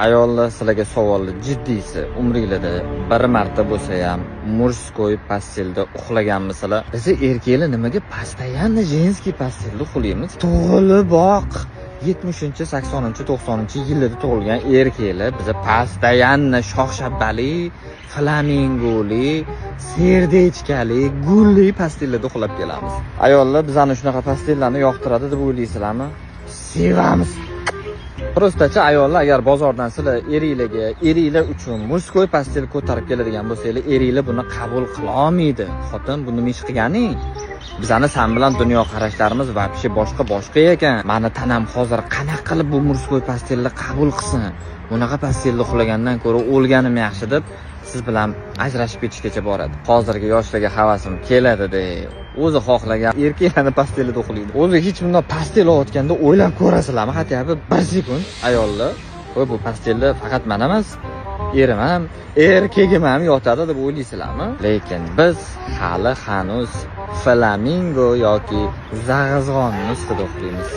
Ayollar, sizlarga savolli jiddiysi: umringlarda bir marta bo'lsa ham мужской постель da uxlaganmisizlar? Biz, erkaklar, nimaga постоянно женский постель da uxlaymiz? Tug'iliboq 70-, 80-, 90-yillarda tug'ilgan erkaklar biza постоянно shox-shabbali, flamingoli, сердечка li, gulli постель larda uxlab kelamiz. Ayollar bizani shunaqa постель larni yoqtiradi deb o'ylaysizlarmi? Sevamiz. Просто chi, ayollar, agar bozordan sizlar eringlarga, eringlar uchun мужской постель ko'tarib keladigan bo'lsanglar, eringlar buni qabul qilolmaydi. "Xotin, bu nima ish qilganing? Bizani san bilan dunyoqarashlarimiz вообще boshqa boshqa ekan. Mani tanam hozir qanaqa qilib bu мужской постель ni qabul qilsin? Bunaqa постель da uxlagandan ko'ra o'lganim yaxshi", deb siz bilan ajrashib ketishgacha boradi. Hozirgi yoshlarga havasim keladi-da. O'zi xohlagan erkaklarni постель ida uxlaydi. O'zi hech bundoq постель olayotganda o'ylab ko'rasizlarmi? Хотя бы bir sekund, ayollar. "Voy, bu постель da faqat man emas, erim ham, erkagim ham yotadi", deb o'ylaysizlarmi? Lekin biz hali hanuz flamingo yoki zag'izg'onni ustida uxlaymiz.